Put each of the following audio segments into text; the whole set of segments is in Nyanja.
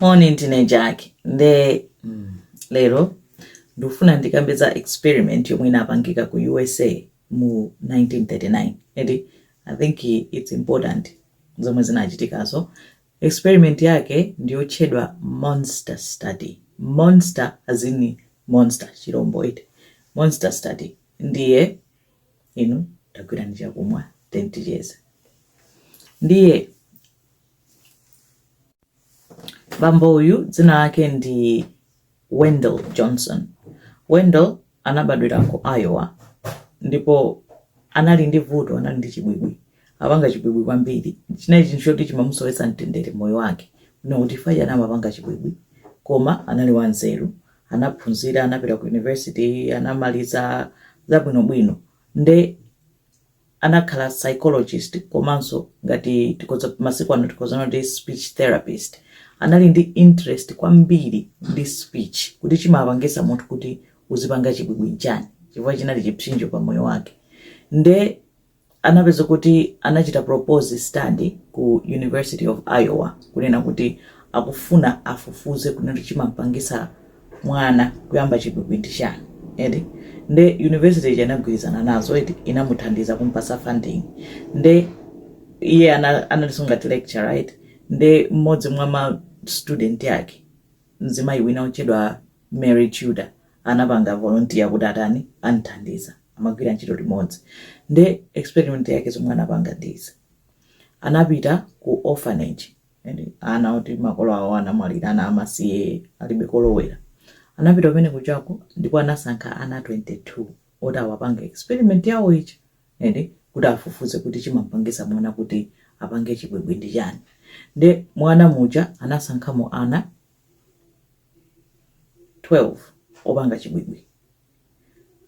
Moni, ndine Jack. Nde lero ndikufuna ndikambe za experiment yomwe inapangika ku USA mu 1939, eti? I think it's important zomwe zinachitikazo. Experiment yake ndiyotchedwa monster study. Monster as in monster, chirombo, eti? Monster study. Ndiye inu tagwirani chakumwa, tenticheze. Ndiye bambo uyu dzina lake ndi Wendell Johnson. Wendell anabadwira ku Iowa ndipo anali ndi vuto, anali ndi chibwibwi, apanga chibwibwi kwambiri. Chinali chinthu choti chimamusowetsa mtendere moyo wake, kuti chifukwa chani amapanga chibwibwi. Koma anali wanzeru, anaphunzira, anapita ku university, anamaliza zabwinobwino. Nde anakhala psychologist komanso ngati tikhoza masiku ano tikhoza kuti speech therapist. Anali ndi interest kwambiri ndi speech, kuti chimapangisa munthu kuti uzipanga chibwibwi nchani, chifukwa chinali chipsinjo pa moyo wake. Nde anapeza kuti anachita propose study ku University of Iowa, kunena kuti akufuna afufuze kunena kuti chimampangisa mwana kuyamba chibwibwi ndi chani, eti? Nde university ija inagwirizana nazo, eti? Inamuthandiza kumpasa funding. Nde iye analinso ngati lecturer, right? Nde mmodzi mwa ma student yake, mzimayi wina otchedwa Mary Tudor, anapanga volunteer kuti atani, amthandiza, amagwira ntchito limodzi. Nde experiment yake zomwe anapanga ndizi: anapita ku orphanage, and ana oti makolo awo anamwalira, ana amasiye, alibe kolowera. Anapita kumene kuchako ndipo anasankha ana 22 oti awapange experiment yawo ichi, eti, kuti afufuze kuti chimampangisa mwana kuti apange chibwibwi ndi chani. Nde mwana muja anasankhamo ana 12 opanga chibwibwi,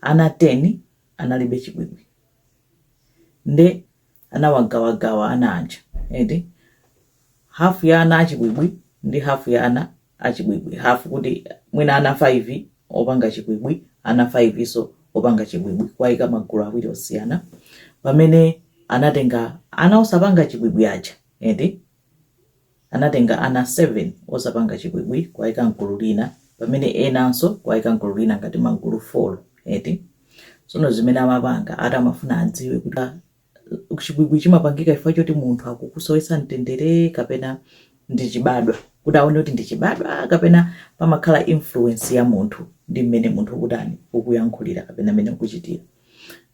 ana 10 analibe chibwibwi. Nde anawagawagawa ana aja, eti, hafu ya ana achibwibwi ndi hafu ya ana achibwibwi, hafu kuti mwina ana 5 opanga chibwibwi, ana 5 iso opanga chibwibwi, kuwayika magulu awiri osiyana. Pamene anatenga ana osapanga chibwibwi aja, eti, anatenga ana 7 osapanga chibwibwi kuwayika mgulu lina, pamene enanso kuwayika mgulu lina, ngati magulu 4, eti. Tsono zimene amapanga, ati amafuna adziwe kuti chibwibwi chimapangika chifukwa choti munthu akukusowetsa mtendere kapena ndi chibadwa, kuti aone kuti ndi chibadwa kapena pamakhala influence ya munthu ndi mmene munthu ukutani, ukuyankhulira kapena mmene ukuchitira.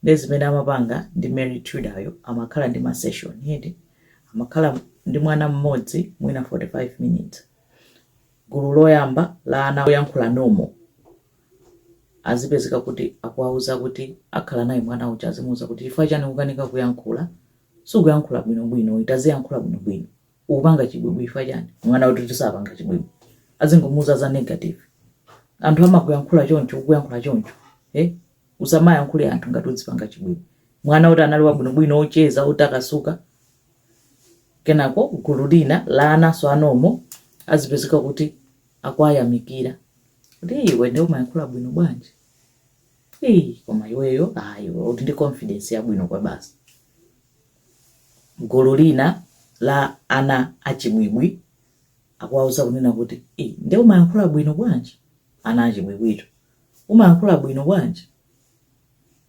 Ndi zimene amapanga ndi Mary Tudoryo, amakhala ndi ma session, eti, amakhala ndi mwana mmodzi mwina 45 minutes. Gulu loyamba la ana oyankhula normal azipezeka kuti akuwauza kuti akhala naye mwana uja, azimuuza kuti, "Chifukwa chani ukukanika kuyankhula? Sikuyankhula bwinobwino, taziyankhula bwinobwino. Ukupanga chibwibwi chifukwa chani?" Mwana kuti tisapanga chibwibwi, azingomuuza za negative: "Anthu amakuyankhula choncho, ukuyankhula choncho, eh? Usamayankhule anthu ngati uzipanga chibwibwi." Mwana kuti anali wabwinobwino, ocheza, otakasuka. Kenako gulu lina la anaso a normal azipezeka kuti akuwayamikira kuti, "Iwe ndi umayankhula bwino bwanji? Ii, koma iweyo, ah, iwe uli ndi confidence yabwino kwa basi." Gulu lina la ana achibwibwi akuwauza kunena kuti, "Ii, ndi umayankhula bwino bwanji?" Ana achibwibwito, "Umayankhula bwino bwanji?"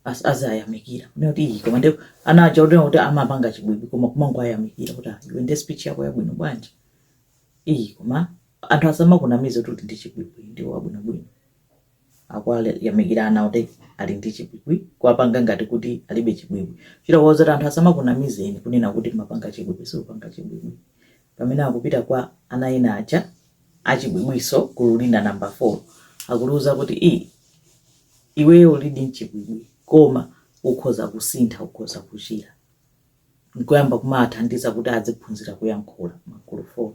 Azayamikira kunena kuti, "Ii, koma ndi..." Ana aja kunena kuti amapanga chibwibwi, koma kumangoayamikira kuti, "Ah, iwe ndi speech yako yabwino bwanji? Ii, koma anthu asamakunamize kuti uli ndi chibwibwi, ndi wabwinobwino." Akuwayamikira ana kuti ali ndi chibwibwi, kuwapanga ngati kuti alibe chibwibwi, chita kuwauza kuti anthu asamakunamizeni kunena kuti mapanga chibwibwi, sikupanga chibwibwi. Pamene akupita kwa ana ena aja achibwibwiso, gulu lina namba 4, akuliuza kuti, "Ii, iweyo ulidi mchibwibwi, koma ukhoza kusintha, ukhoza kuchira," nkuyamba kumathandiza kuti aziphunzira kuyankhula, magulu 4.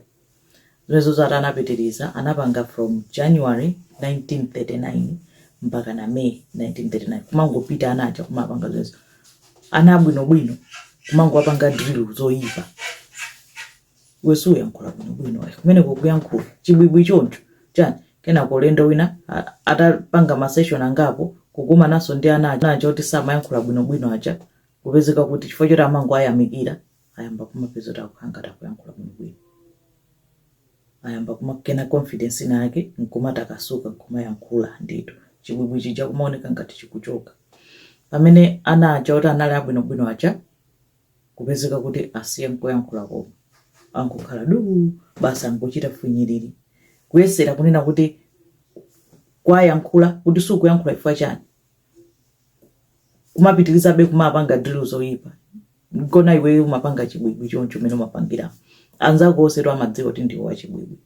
Zimenezo zati anapitiriza, anapanga from January 1939 mpaka na May 1939, kumangopita ana aja kumapanga zimenezo. Ana abwinobwino kumangowapanga drill zoyipa: "Iwe suyankhula bwinobwino ayi, kumeneko kuyankhula chibwibwi choncho chani?" Kenako ulendo wina atapanga ma session angapo, kukumananso ndi ana aja oti samayankhula bwinobwino aja, kupezeka kuti chifukwa choti amangoayamikira, ayamba kumapeza kuti akukhala ngati akuyankhula bwinobwino. Ayamba kumakena confidence ina yake, nkumatakasuka, nkumayankhula ndithu. Chibwibwi chija kumaoneka ngati chikuchoka, pamene ana aja oti anali abwinobwino aja kupezeka kuti asiye nkuyankhula, koma ankukhala du basi, angochita funyiriri, kuyesera kunena kuti kwayankhula kuti sukuyankhula chifukwa chani, kumapitirizabe kumapanga drill zoyipa. Kona iweyo umapanga chibwibwi choncho, umene umapangira anzako onse to amadziwa kuti ndiwe wachibwibwi.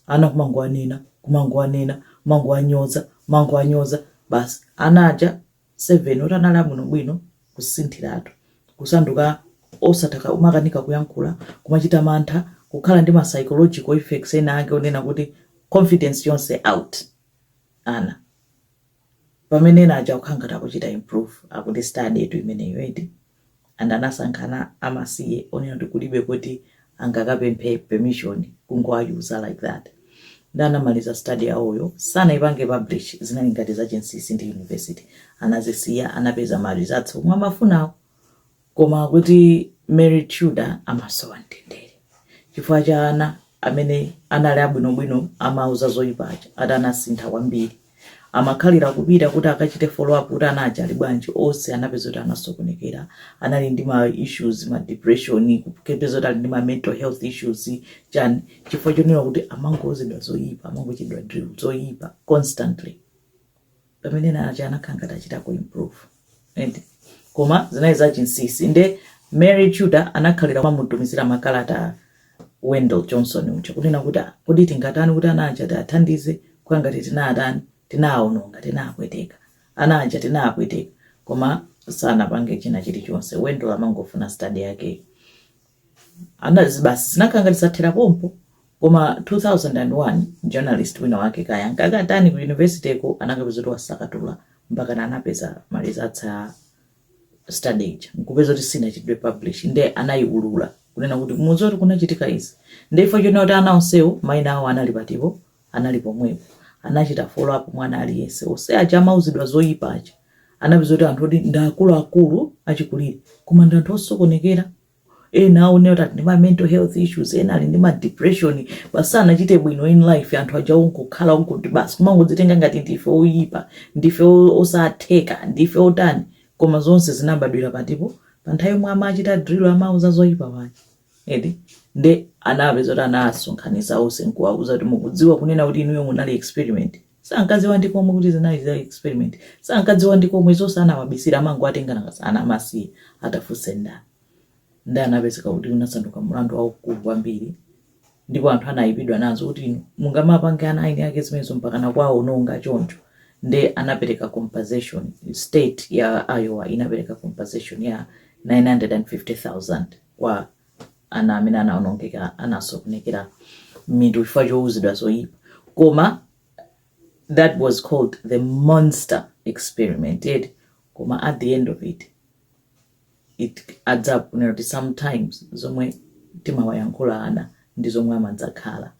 Ana kumangowanena, kumangowanena, kumangowanyoza, kumangowanyoza basi. Ana aja 7 oti anali abwinobwino kusinthiratu, kusanduka osataka, umakanika kuyankhula, kumachita mantha, kukhala ndi ma psychological effects ena ake onena kuti confidence yonse out ana, pamene ena aja kukhala ngati akuchita improve. Akuti study yetu imeneyo eti, and anasankhana amasiye onena kuti kulibe kuti angakapemphe permission, kungoayuza like that. Ndi anamaliza study yawoyo, sanayipange publish, zinali ngati zachinsinsi ndi university, anazisiya. Anapeza ma results omwe amafunawo, koma kuti Mary Tudor amasowa mtendere chifukwa cha ana amene anali abwinobwino amauza zoyipa aja, ati anasintha kwambiri. Amakhalira kupita kuti akachite follow up kuti ana aja ali bwanji. Onse anapeza kuti anasokonekera, anali ndi ma issues, ma depression, kupeza kuti ali ndi ma mental health issues chani, chifukwa chonena kuti amangouzidwa zoyipa, amangochitidwa drill zoyipa constantly, pamene ena aja anakhala ngati achitako improve and koma zinali zachinsinsi. Nde Mary Tudor anakhalira kumamutumizira makalata Wendell Johnson uja kunena kuti, "Ah, kodi tingatani kuti ana aja tiathandize? Kwa ngati tinatani, tinawononga, tinapweteka ana aja, tinapweteka." Koma sanapange china chilichonse. Wendell amangofuna study yake. Ana basi zinakhala ngati zathera pompo. Koma 2001 journalist wina wake kaya nkakatani ku university ko, anakapeza kuti wasakatula mpaka na anapeza ma results a study ija, nkupeza kuti sinachitidwe publish. Nde anayiulula kunena kuti mudziwa kuti kunachitika izi. Nde ifo chonena kuti ana onsewo mayina awo anali patipo, anali pomwepo. Anachita follow up mwana aliyense. Onse aja amauzidwa zoyipa aja anapeza kuti anthu oti ndi akuluakulu achikulire, koma ndi anthu osokonekera. Ena aone kuti ali ndi ma mental health issues, ena ali ndi ma depression, basi sanachite bwino in life. Anthu aja onkukhala onkuti basi kumangodzitenga ngati ndife oyipa, ndife osatheka, ndife otani, koma zonse zinabadwira patipo, pa nthawi yomwe amachita drill, amauza zoyipa paja eti. Nde anapeza kuti anasonkhanitsa onse nkuwauza kuti mukudziwa kunena kuti inuyo munali experiment? Sankadziwa ndi komwe kuti zinali za experiment, sankadziwa ndi komwe. Zonse anawabisira, amangoatenga nakasana amasiye atafunse ndani. Ndi anapezeka kuti unasanduka mlandu waukulu kwambiri, ndipo anthu anayipidwa nazo kuti inu mungamapange ana aini ake zimenezo mpaka nakuwaononga choncho? Nde anapereka compensation. State ya Iowa inapereka compensation ya 950,000 kwa ana amene anaonongeka, anasokonekera mitu chifukwa chowuzidwa zoyipa. Koma that was called the monster experiment eti. Koma at the end of it, it adds up kunena kuti sometimes zomwe timawayankhula ana ndi zomwe amadzakhala,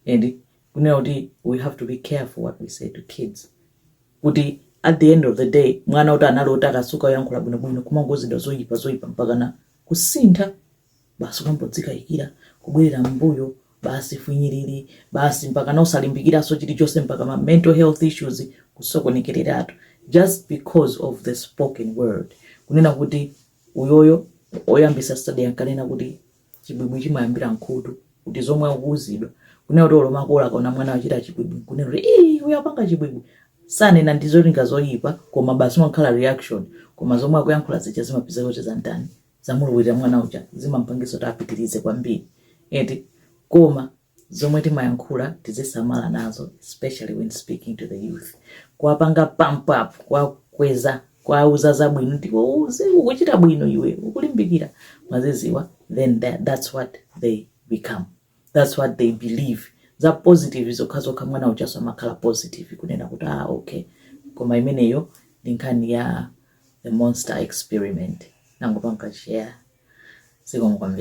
and kunena kuti we have to be careful what we say to kids, kuti at the end of the day mwana kuti anali oti akasuka oyankhula bwinobwino, kumangozidwa zoyipa zoyipa mpaka na kusintha basi, kumbodzikayikira, kubwerera mbuyo basi, funyiriri basi, mpaka na usalimbikiranso chilichonse, mpaka ma mental health issues, kusokonekereratu, just because of the spoken word. Kunena kuti uyoyo oyambisa study ankanena kuti chibwibwi chimayambira nkhutu, kuti zomwe akuuzidwa, kunena kuti olo makolo akaona mwana wachita chibwibwi, kunena kuti ii, uyo apanga chibwibwi, sanena ndi zolinga zoyipa, koma basi umakhala reaction, koma zomwe akuyankhula zija zimapezeka kuti zantani, zamulowera mwana uja, zimampangisa kuti apitirize kwambiri eti. Koma zomwe timayankhula tizisamala nazo, especially when speaking to the youth, kuwapanga pump up, kuwakweza, kuwauza zabwino, ndipo uze ukuchita bwino iwe, ukulimbikira mwaziziwa, then that's what they become, that's what they believe. Za positive zokhazokha, mwana uchaso amakhala positive, kunena kuti ah, okay. Koma imeneyo ndi nkhani ya the monster experiment, nangopanga share. Zikomo kwambiri.